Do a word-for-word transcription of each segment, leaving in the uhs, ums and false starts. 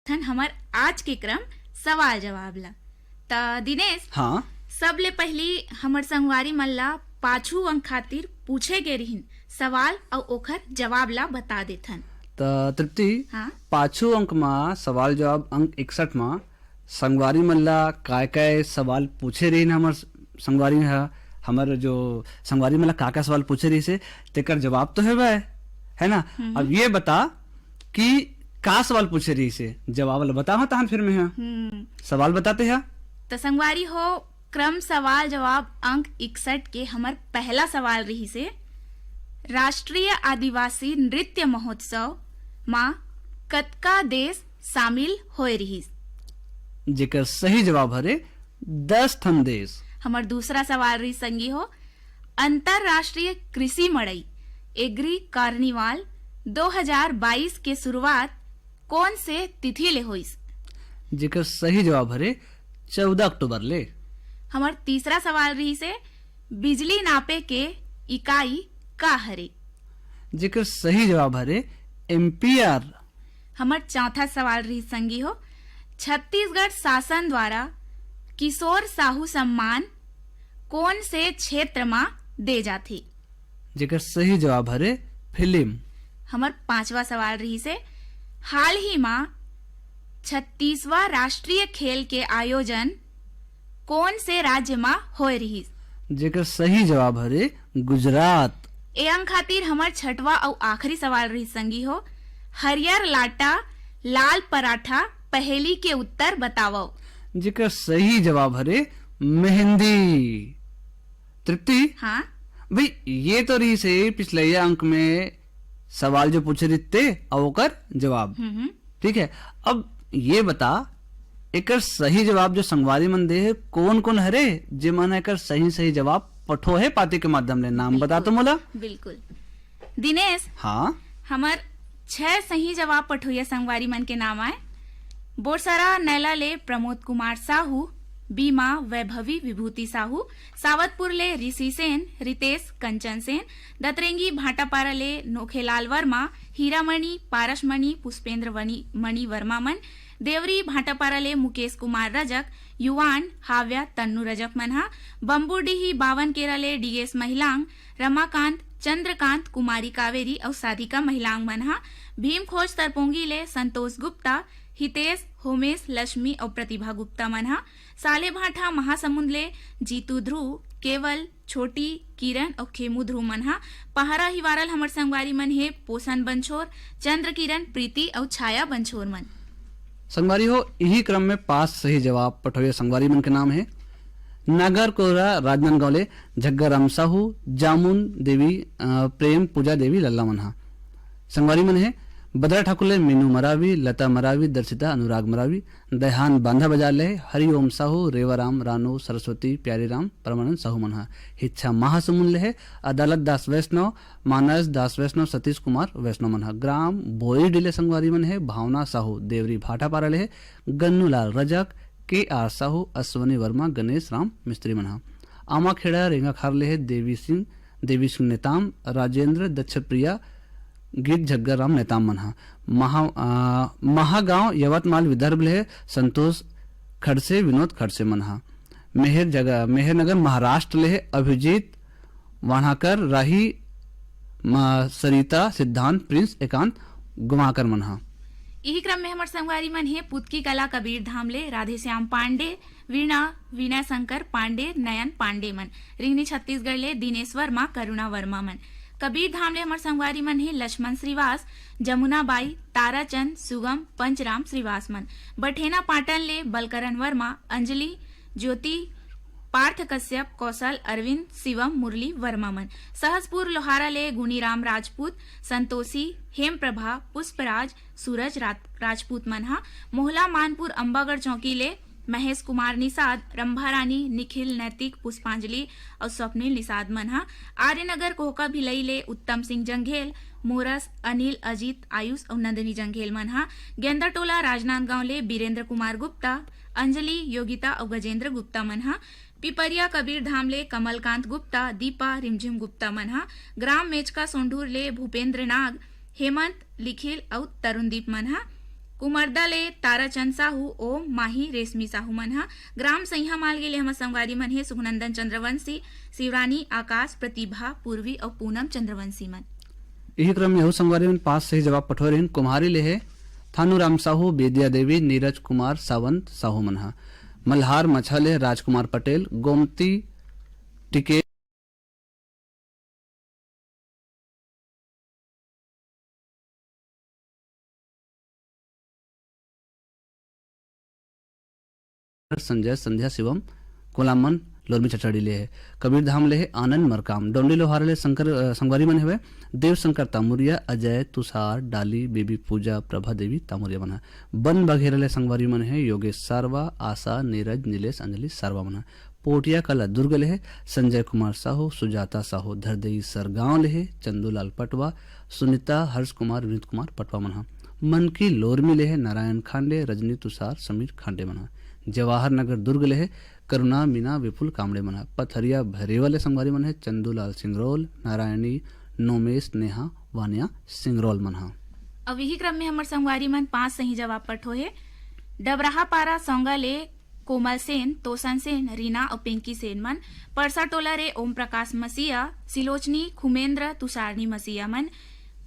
देखथन हमर आज के क्रम सवाल जवाब ला। त दिनेश, हाँ। सबले पहिली हमर संगवारी मन ला पाछू अंक खातिर पूछे गे रिहिन सवाल अउ ओखर जवाब ला बता देथन। त तृप्ति, हाँ। पाछू अंक मा सवाल जवाब अंक इकसठ मा संगवारी मन ला काय-काय सवाल पूछे रहिन हमर संगवारी ह, हमर जो संगवारी मन ला का-का सवाल पूछे रहिस हे, तेकर जवाब तो हेवय, है ना? हम्म। अब ये बता कि का सवाल पूछे रहिस हे, जवाब ला बता, हाँ, तहन फिर मैं, हाँ। हम्म। सवाल बताते हैं। त संगवारी हो, क्रम सवाल जवाब अंक इकसठ के हमर पहला सवाल रहिस हे, राष्ट्रीय आदिवासी नृत्य महोत्सव मा कतका देश शामिल होए रिहिस? जेकर सही जवाब हरे दस ठन देश। हमर दूसरा सवाल रहिस संगी हो, अंतर्राष्ट्रीय कृषि मड़ई, एग्री कार्निवाल दो हज़ार बाईस के शुरुआत कोन से तिथि ले होइस? जेकर सही जवाब हरे चौदह अक्टूबर ले। हमर तीसरा सवाल रहिस हे, बिजली नापे के इकाई का हरे? जेकर सही जवाब हरे एम्पियर। हमर चौथा सवाल रहिस संगी हो, छत्तीसगढ़ शासन द्वारा किशोर साहू सम्मान कोन से क्षेत्र मा दे जाथे? जेकर सही जवाब हरे फिल्म। हमर पांचवा सवाल रहिस हे, हाल ही मा छत्तीसवां राष्ट्रीय खेल के आयोजन कोन से राज्य मा होए रिहिस? जेकर सही जवाब हरे गुजरात। ए अंक खातिर हमर छठवा अउ आखिरी सवाल रहिस संगी हो, हरियर लाटा लाल पराठा पहेली के उत्तर बतावव। जेकर सही जवाब हरे मेहंदी। तृप्ति, हाँ। भाई, ये तो रहिस हे पिछलैया अंक में सवाल जो पूछे रहिस ते अउ ओकर जवाब। हम्म, हम्म। ठीक है, अब ये बता, एकर सही जवाब जो संगवारी मन दे हे, कोन कोन हरे, जे मन एकर सही सही जवाब पठो हे पाती के माध्यम ले? नाम बता तो मोला। बिल्कुल। दिनेश, हाँ। हमर छह सही जवाब पठोइया संगवारी मन के नाम आए। बोरसरा नैला ले प्रमोद कुमार साहू, बीमा वैभवी विभूति साहू, सावतपुर ले ऋषि सेन, रितेश कंचन सेन, दतरेंगी भाटापारा ले नोखेलाल वर्मा, हीरामणि, पारसमणि, पुष्पेंद्र वनि-, मणि वर्मा मन, देवरी भाटापारा ले मुकेश कुमार रजक, युवान, हाव्या, तन्नू रजक मन हा, बम्बूडीही बावन केरा ले डीएस महिलांग, रमाकांत, चंद्रकांत, कुमारी कावेरी अउ साधिका महिलांग मन हा, भीमखोज तरपोंगी ले संतोष गुप्ता, हितेश, होमेश, लक्ष्मी अउ प्रतिभा गुप्ता मन हा, सालेभाठा महासमुंद ले जीतू ध्रुव, केवल, छोटी, किरण अउ खेमू ध्रुव मन हा, पहरा हिवारल हमर संगवारी मन हे पोषण बंछोर, चंद्र किरण, प्रीति अउ छाया बंछोर मन। संगवारी हो, इही क्रम में पांच सही जवाब पठोइया संगवारी मन के नाम हे। नागर कोरा राजनांदगांव ले झग्गा राम साहू, जामुन देवी, अ, प्रेम पूजा देवी लल्ला मन हा। संगवारी मन हे बदरा ठाकुर ले मीनू मरावी, लता मरावी, दर्शिता अनुराग मरावी, दयाहान बांधा बाजार ले हरिओम साहू, रेवाराम, रानू, सरस्वती, प्यारीराम, परमानंद साहू मन हा। हिच्छा महासमुंद ले हे अदालत दास वैष्णव, मानस दास वैष्णव, सतीश कुमार वैष्णव मन हा। ग्राम बोईडीह ले संगवारी मन हे भावना साहू, देवरी भाटापारा ले हे गन्नूलाल रजक, के आर साहू, अश्वनी वर्मा, गणेश राम मिस्त्री मन हा। आमाखेड़ा रेंगाखार ले हे देवी सिंह, देवी सिंह नेताम, राजेंद्र दक्षप्रिया, गीत झग्गर राम नेताम मन हा। महा-, आ, महागांव यवतमाल विदर्भ ले हे संतोष खड़से, विनोद खड़से मन हा। मेहर जगह, मेहर नगर महाराष्ट्र ले हे अभिजीत वाणाकर, राही, म-, सरिता, सिद्धांत, प्रिंस, एकांत गोवाकर मन हा। इही क्रम में हमर संगवारी मन हे पुतकी कला कबीर धाम ले राधेश्याम पांडे, वीणा, वीणा शंकर पांडे, नयन पांडे मन। रिंगनी छत्तीसगढ़ ले दिनेश वर्मा, करुणा वर्मा मन। कबीर धाम ले हमर संगवारी मन हे लक्ष्मण श्रीवास, जमुना बाई, ताराचंद, सुगम, पंचराम श्रीवास मन। बठेना पाटन ले बलकरण वर्मा, अंजलि, ज्योति, पार्थ कश्यप, कौशल, अरविंद, शिवम, मुरली वर्मा मन। सहसपुर लोहारा ले गुनीराम राजपूत, संतोषी, हेम प्रभा, पुष्पराज, सूरज रात-, राजपूत मन हा। मोहला मानपुर अम्बागढ़ चौकी ले महेश कुमार निषाद, रंभा रानी, निखिल, नैतिक, पुष्पांजलि अउ स्वप्निल निषाद मन हा। आर्यनगर कोहका भिलई ले उत्तम सिंह जंघेल, मोरस, अनिल, अजीत, आयुष अउ नंदिनी जंघेल मन हा। गेंदाटोला राजनांदगांव ले बीरेंद्र कुमार गुप्ता, अंजलि, योगिता अउ गजेंद्र गुप्ता मन हा। पिपरिया कबीर धाम ले कमलकांत गुप्ता, दीपा, रिमझिम गुप्ता मन हा। ग्राम मेचका सोंढूर ले भूपेंद्र नाग, हेमंत, निखिल अउ तरुणदीप मन हा। कुमरदा ले ताराचंद साहू, ओम, माही, रेशमी साहू मन ह। ग्राम सैहा मालगी ले हमर संगवारी मन हे सुखनंदन चंद्रवंशी, शिवरानी, आकाश, प्रतिभा, पूर्वी अउ पूनम चंद्रवंशी मन। इही क्रम में अउ संगवारी मन पांच सही जवाब पठोय रहिन। कुम्हारी ले हे थानूराम साहू, बेदिया देवी, नीरज कुमार, सावंत साहू मन ह। मल्हार मछा ले राजकुमार पटेल, गोमती टिके संजय, संध्या, शिवम, कोलामन, लोरमी चटड़ी ले हे। कबीर धाम ले हे आनंद मरकाम। डोंडी लोहार ले शंकर, अ, संगवारी मन हेवय। देव शंकर तामुरिया, अजय, तुषार, डाली, बेबी पूजा, प्रभा देवी तामुरिया मन ह। बन बघेरा ले संगवारी मन हे योगेश सारवा, आशा, नीरज, नीलेश, अंजलि सारवा मन ह। पोटिया कला दुर्ग ले हे संजय कुमार साहू, सुजाता साहू। धरदेई सरगांव ले हे चंदूलाल पटवा, सुनीता, हर्ष कुमार, विनीत कुमार पटवा मन ह। मनकी लोरमी ले हे नारायण खांडे, रजनी, तुषार, समीर खांडे मन ह। जवाहर नगर दुर्ग ले हे करुणा, मीना, विपुल कामड़े मन ह। पथरिया भरेवा ले संगवारी मन हे चंदूलाल सिंगरौल, नारायणी, नोमेश, नेहा, वानिया सिंगरौल मन ह। अब इही क्रम में हमर संगवारी मन पांच सही जवाब पठो हे। डबराहा पारा सौंगा ले कोमल सेन, तोसन सेन, रीना अउ पिंकी सेन मन। परसा टोला ले ओम प्रकाश मसीहा, सिलोचनी, खुमेंद्र, तुषारनी मसीहा मन।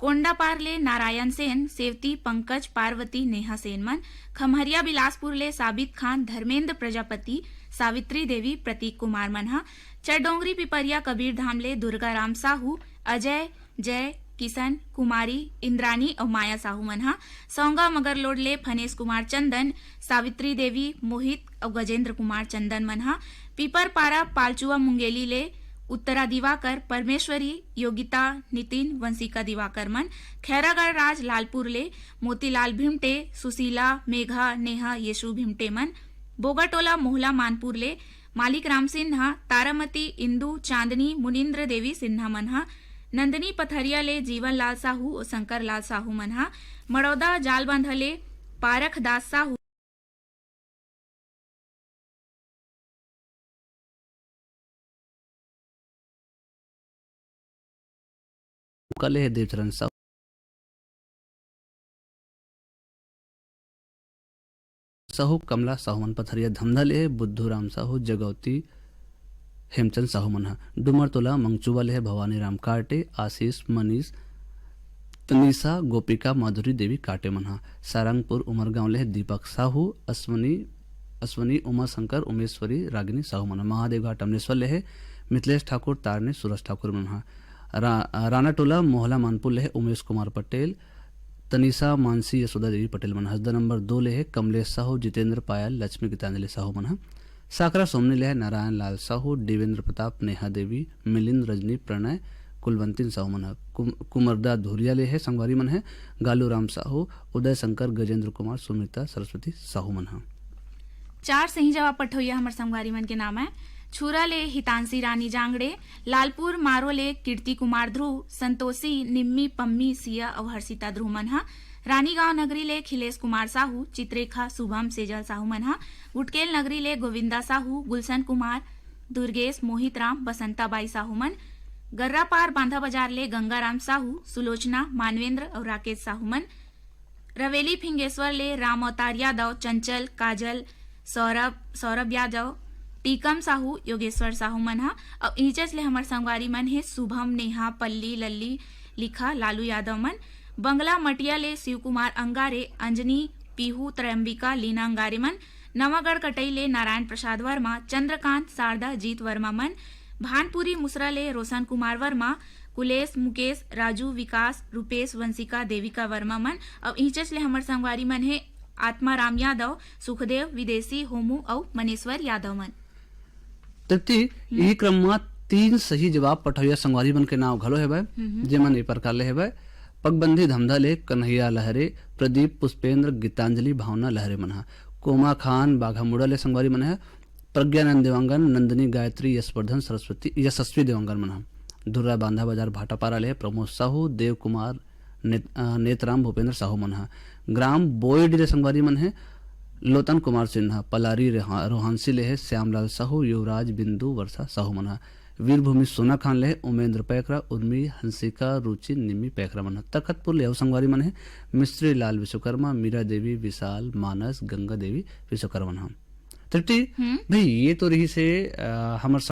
कोंडापार ले नारायण सेन, सेवती, पंकज, पार्वती, नेहा सेन मन। खम्हरिया बिलासपुर ले साबित खान, धर्मेंद्र प्रजापति, सावित्री देवी, प्रतीक कुमार मन ह। चरडोंगरी पिपरिया कबीर धाम ले दुर्गा राम साहू, अजय, जय, किशन, कुमारी, इंद्रानी अउ माया साहू मन ह। सौंगा मगरलोड ले फनेश कुमार चंदन, सावित्री देवी, मोहित अउ गजेंद्र कुमार चंदन मन ह। पीपरपारा पालचुआ मुंगेली ले उत्तरा दिवाकर, परमेश्वरी, योगिता, नितिन, वंशिका दिवाकर मन। खैरागढ़ राज लालपुर ले मोतीलाल भिमटे, सुशीला, मेघा, नेहा, यशु भिमटे मन। बोगाटोला मोहला मानपुर ले मालिक राम सिन्हा, तारामती, इंदु, चांदनी, मुनिंद्र देवी सिन्हा मन ह। नंदनी पथरिया ले जीवन लाल साहू अउ शंकर लाल साहू मन ह। मड़ौदा जालबांधा ले पारख दास साहू। का ले हे देवचरण साहू। साहू, कमला साहू मन। पथरिया धमधा ले हे बुद्धू राम साहू, जगौती हेमचंद साहू मन ह। डूमरतोला मंगचुवा ले हे भवानी राम काटे, आशीष, मनीष, तनीषा, गोपिका, माधुरी देवी काटे मन ह। सारंगपुर उमरगांव ले हे दीपक साहू, अश्वनी, अश्वनी, उमा शंकर, उमेश्वरी, रागिनी साहू मन ह। महादेव घाट अमलेश्वर ले हे मिथिलेश ठाकुर, तारणी, सुरज ठाकुर मन ह। रा-, रानाटोला मोहला मानपुर ले हे उमेश कुमार पटेल, तनीषा, मानसी, यशोदा देवी पटेल मन ह। हसदा नंबर दो ले हे कमलेश साहू, जितेंद्र पायल, लक्ष्मी, गीतांजलि साहू मन ह। साकरा सोमनी ले हे नारायण लाल साहू, देवेंद्र प्रताप, नेहा देवी, मिलिंद, रजनी, प्रणय, कुलवंतिन साहू मन ह। कुम-, कुमरदा धुरिया ले हे संगवारी मन ह गालू राम साहू, उदय शंकर, गजेंद्र कुमार, सुमिता, सरस्वती साहू मन ह। चार सही जवाब पठोइया हमर संगवारी मन के नाम है छुरा ले हितांशी रानी जांगड़े, लालपुर मारो ले कीर्ति कुमार ध्रुव, संतोषी, निम्मी, पम्मी, सिया अउ हर्षिता ध्रुव मन ह। रानीगांव नगरी ले खिलेश कुमार साहू, चित्रेखा, शुभम, सेजल साहू मन ह। गुटकेल नगरी ले गोविंदा साहू, गुलशन कुमार, दुर्गेश, मोहित राम, बसंता बाई साहू मन। गर्रापार बांधा बाजार ले गंगाराम साहू, सुलोचना, मानवेंद्र अउ राकेश साहू मन। रवेली फिंगेश्वर ले राम अवतार यादव, चंचल, काजल, सौरभ, सौरभ यादव, टीकम साहू, योगेश्वर साहू मन ह। अउ इहिचेच ले हमर संगवारी मन हे शुभम, नेहा, पल्ली, लल्ली, लिखा, लालू यादव मन। बंगला मटिया ले शिव कुमार अंगारे, अंजनी, पीहू, त्रयंबिका, लीना अंगारे मन। नवागढ़ कटई ले नारायण प्रसाद वर्मा, चंद्रकांत, शारदा, जीत वर्मा मन। भानपुरी मुसरा ले रोशन कुमार वर्मा, कुलेश, मुकेश, राजू, विकास, रूपेश, वंशिका, देविका वर्मा मन। अउ इहिचेच ले हमर संगवारी मन हे आत्माराम यादव, सुखदेव, विदेशी, होमू अउ मनेश्वर यादव मन। तृप्ति, हम्म। इही क्रम म तीन सही जवाब पठौइया संगवारी मन के नाव घलो हेवय, हम्म। जेमन ए प्रकार ले हेवय, पगबंधी धमधा ले कन्हैया लहरे, प्रदीप पुष्पेंद्र, गीतांजलि भावना लहरे मन ह। कोमा खान बाघामुड़ा ले संगवारी मन ह, प्रज्ञानंद देवांगन, नंदिनी गायत्री, यशवर्धन सरस्वती, यशस्वी देवांगन मन ह। धुर्रा बांधा बाजार भाटापारा ले हे प्रमोद साहू, देव कुमार, नेत-, अ, नेतराम भूपेंद्र साहू मन ह। ग्राम बोईडीह ले संगवारी मन हे लोतन कुमार सिन्हा, पलारी रेहा-, रोहांसी ले हे श्यामलाल साहू, युवराज, बिंदु, वर्षा साहू मन ह। वीरभूमि सोना खान ले हे, उमेंद्र पैकरा, उर्मी हंसिका, रुचि निम्मी पैकरा मन ह। तखतपुर ले अउ संगवारी मन हे, मिस्त्री लाल विश्वकर्मा, मीरा देवी, विशाल, मानस, गंगा देवी विश्वकर्मा मन ह। तृप्ति, हम्म। भाई, ये तो रहिस हे अ, हमर